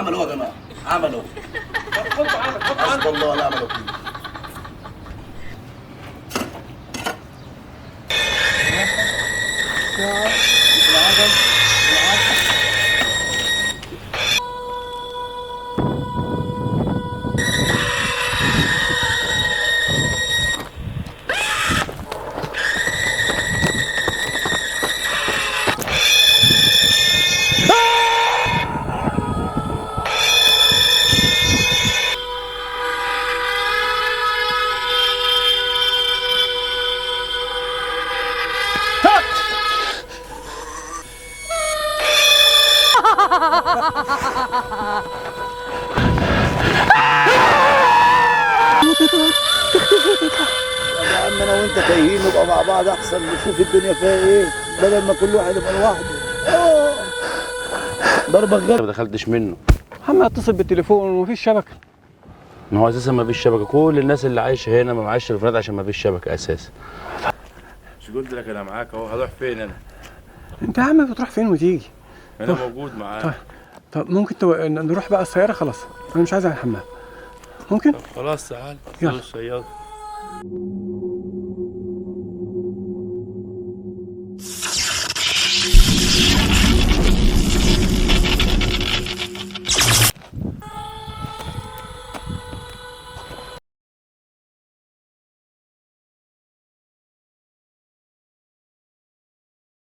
عمل اهو يا جماعة، عمل اهو. حط عندك، حط حسب عندك. الله ونعم الوكيل. يا عم انا وانت تايهين، نبقى مع بعض احسن، نشوف الدنيا فيها ايه بدل ما كل واحد يبقى لوحده. ضربك غير. ما دخلتش منه. محمد اتصل بالتليفون ومفيش شبكة. ما هو اساسا ما فيش شبكة، كل الناس اللي عايشه هنا ما معاش تليفونات عشان ما فيش شبكة اساسا. مش قلت لك انا معاك اهو، هروح فين انا؟ انت يا عم بتروح فين وتيجي؟ انا موجود معاك. طب ممكن نروح بقى السيارة؟ خلاص انا مش عايز على الحمام. ممكن؟ طب خلاص تعال. يلا. السيارة.